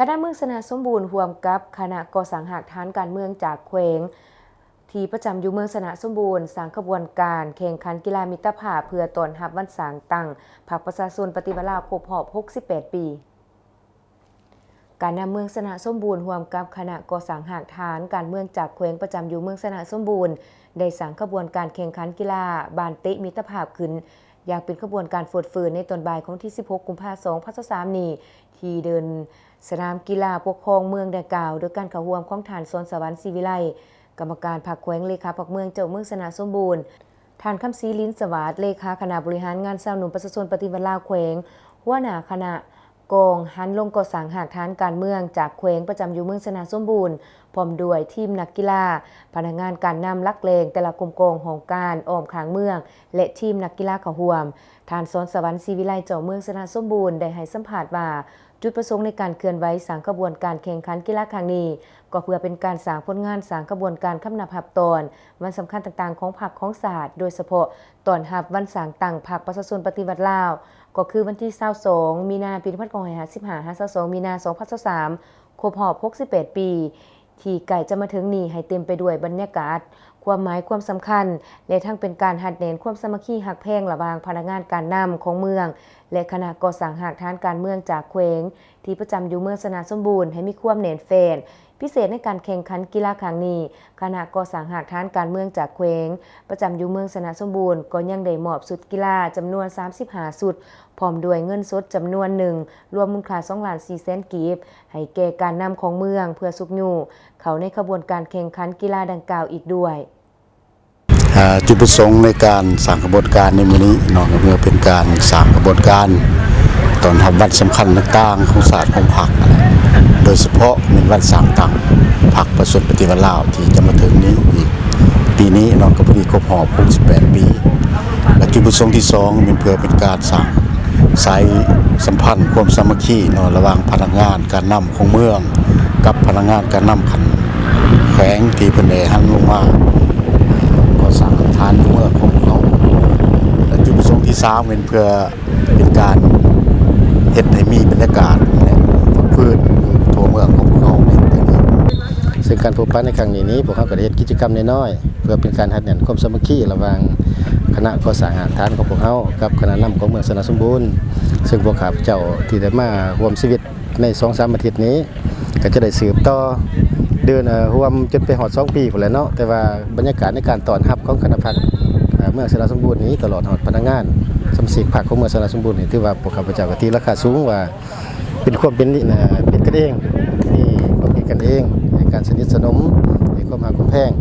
ຄະນະເມືອງຊະນະສົມບູນ ຮ່ວມກັບຄະນະກໍ່ສ້າງຮາກຖານການເມືອງຈາກແຂວງ ທີ່ປະຈຳຢູ່ເມືອງຊະນະສົມບູນ ສ້າງຂະບວນການແຂ່ງຂັນກິລາມິດຕະພາບ ເພື່ອຕ້ອນຮັບວັນສ້າງຕັ້ງພັກປະຊາຊົນປະຕິວັດລາວຄົບຮອບຫົກສິບແປດປີ. ການນຳເມືອງຊະນະສົມບູນ ຮ່ວມກັບຄະນະກໍ່ສ້າງຮາກຖານການເມືອງຈາກແຂວງປະຈຳຢູ່ເມືອງຊະນະສົມບູນ ໄດ້ສ້າງຂະບວນການແຂ່ງຂັນກິລາບານເຕະມິດຕະພາບຂຶ້ນ ຢ່າງເປັນຂະບວນການຟົດເຟີນໃນຕອນບ່າຍຂອງວັນທີສິບຫົກ ກຸມພາ ສອງພັນຊາວສາມນີ້ ທີ່ເດີ່ນສະໜາມກິລາປົກຄອງເມືອງດັ່ງກ່າວ ໂດຍການເຂົ້າຮ່ວມຂອງທ່ານ ສອນສະຫວັນ ສີວິໄລ ກຳມະການພັກແຂວງ ເລຂາພັກເມືອງ ເຈົ້າເມືອງຊະນະສົມບູນ, ທ່ານ ຄຳສີ ລິນສະຫວາດ ເລຂາຄະນະບໍລິຫານງານຊາວໜຸ່ມປະຊາຊົນປະຕິວັດລາວແຂວງ, ຫົວໜ້າຄະນະ ກອງຫັນລົງກໍ່ສ້າງຮາກຖານການເມືອງຈາກແຂວງປະຈຳຢູ່ເມືອງຊະນະສົມບູນ ພ້ອມດ້ວຍທີມນັກກິລາ, ພະນັກງານການນຳຫຼັກແຫຼ່ງແຕ່ລະກົມກອງຫ້ອງການອ້ອມຂ້າງເມືອງ ແລະ ທີມນັກກິລາເຂົ້າຮ່ວມ. ທ່ານ ສອນສະຫວັນ ສີວິໄລ ເຈົ້າເມືອງຊະນະສົມບູນ ໄດ້ໃຫ້ສຳພາດວ່າ ຈຸດປະສົງໃນການເຄື່ອນໄຫວສ້າງຂະບວນການແຂ່ງຂັນກິລາຄັ້ງນີ້ ກໍເພື່ອເປັນການສ້າງຜົນງານ, ສ້າງຂະບວນການຄຳນັບຮັບຕອນວັນສຳຄັນຕ່າງໆຂອງພັກຂອງຊາດ, ໂດຍສະເພາະຕ້ອນຮັບວັນສ້າງຕັ້ງພັກປະຊາຊົນປະຕິວັດລາວ ກໍຄືວັນທີຊາວສອງ ມີນາ ປີໜຶ່ງພັນເກົ້າຮ້ອຍຫ້າສິບຫ້າ ຫາ ຊາວສອງ ມີນາ ສອງພັນຊາວສາມ ຄົບຮອບຫົກສິບແປດປີ ທີ່ໃກ້ຈະມາເຖິງນີ້ ໃຫ້ເຕັມໄປດ້ວຍບັນຍາກາດ, ຄວາມໝາຍຄວາມສຳຄັນ ແລະ ທັງເປັນການຮັດແໜ້ນຄວາມສາມັກຄີຮັກແພງລະຫວ່າງພະນັກງານການນຳຂອງເມືອງ ແລະ ຄະນະກໍ່ສ້າງຮາກຖານການເມືອງຈາກແຂວງ ທີ່ປະຈຳຢູ່ເມືອງຊະນະສົມບູນ ໃຫ້ມີຄວາມແໜ້ນແຟ້ນ. ພິເສດໃນການແຂ່ງຂັນກິລາຄັ້ງນີ້, ຄະນະກໍ່ສ້າງຮາກຖານການເມືອງຈາກແຂວງ ປະຈຳຢູ່ເມືອງຊະນະສົມບູນ ກໍຍັງໄດ້ມອບຊຸດກິລາຈຳນວນສາມສິບຫ້າຊຸດ, ພ້ອມດ້ວຍເງິນສົດຈຳນວນໜຶ່ງ, ລວມມູນຄ່າສອງລ້ານສີ່ແສນກີບ ໃຫ້ແກ່ການນຳຂອງເມືອງ ເພື່ອຊຸກຍູ້ເຂົ້າໃນຂະບວນການແຂ່ງຂັນກິລາດັ່ງກ່າວອີກດ້ວຍ. ອາ ຈຸດປະສົງໃນການສ້າງຂະບວນການໃນມື້ນີ້ເນາະ ກໍເພື່ອເປັນການສ້າງຂະບວນການຕ້ອນຮັບວັນສຳຄັນຕ່າງໆຂອງຊາດຂອງພັກ ໂດຍສະເພາະແມ່ນວັນສ້າງຕັ້ງພັກປະຊາຊົນປະຕິວັດລາວ ທີ່ຈະມາເຖິງນີ້ອີກ ປີນີ້ເນາະ ກໍພໍດີຄົບຮອບຫົກສິບແປດປີ. ແລະ ຈຸດປະສົງທີສອງແມ່ນເພື່ອເປັນການສ້າງສາຍສຳພັນຄວາມສາມັກຄີເນາະ ລະຫວ່າງພະນັກງານການນຳຂອງເມືອງ ກັບພະນັກງານການນຳຂັ້ນແຂວງ ທີ່ເພິ່ນໄດ້ຫັນລົງມາກໍ່ສ້າງຮາກຖານຢູ່ເມືອງຂອງເຮົາ. ແລະ ຈຸດປະສົງທີສາມແມ່ນເພື່ອ ເປັນການເຮັດໃຫ້ມີບັນຍາກາດ ແລະ ຟຶກຟື້ນຢູ່ທົ່ວເມືອງຂອງພວກເຮົາໃນເທື່ອນີ້. ເຊິ່ງການພົບປະໃນຄັ້ງນີ້ນີ້ ພວກເຮົາກໍໄດ້ເຮັດກິດຈະກຳນ້ອຍໆ ເພື່ອເປັນການຮັດແໜ້ນຄວາມສາມັກຄີລະຫວ່າງຄະນະກໍ່ສ້າງຮາກຖານຂອງພວກເຮົາ ກັບຄະນະນຳຂອງເມືອງຊະນະສົມບູນ ເຊິ່ງພວກຂ້າພະເຈົ້າທີ່ໄດ້ມາຮ່ວມຊີວິດໃນສອງສາມອາທິດນີ້ ກໍຈະໄດ້ສືບຕໍ່ເດີນ ເອີ ຮ່ວມຈົນໄປຮອດສອງປີພຸ້ນແຫຼະເນາະ, ແຕ່ວ່າບັນຍາກາດໃນການຕ້ອນຮັບຂອງຄະນະພັກ ເອີ ເມືອງຊະນະສົມບູນນີ້ ຕະຫຼອດຮອດພະນັກງານສະມາຊິກພັກຂອງເມືອງຊະນະສົມບູນນີ້ ຖືວ່າພວກຂ້າພະເຈົ້າກໍຕີລາຄາສູງວ່າ ເປັນຄວາມເປັນ ເອີ ເປັນກັນເອງ, ມີຄວາມເປັນກັນເອງ, ໃນການສະໜິດສະໜົມ, ມີຄວາມຮັກຄວາມແພງ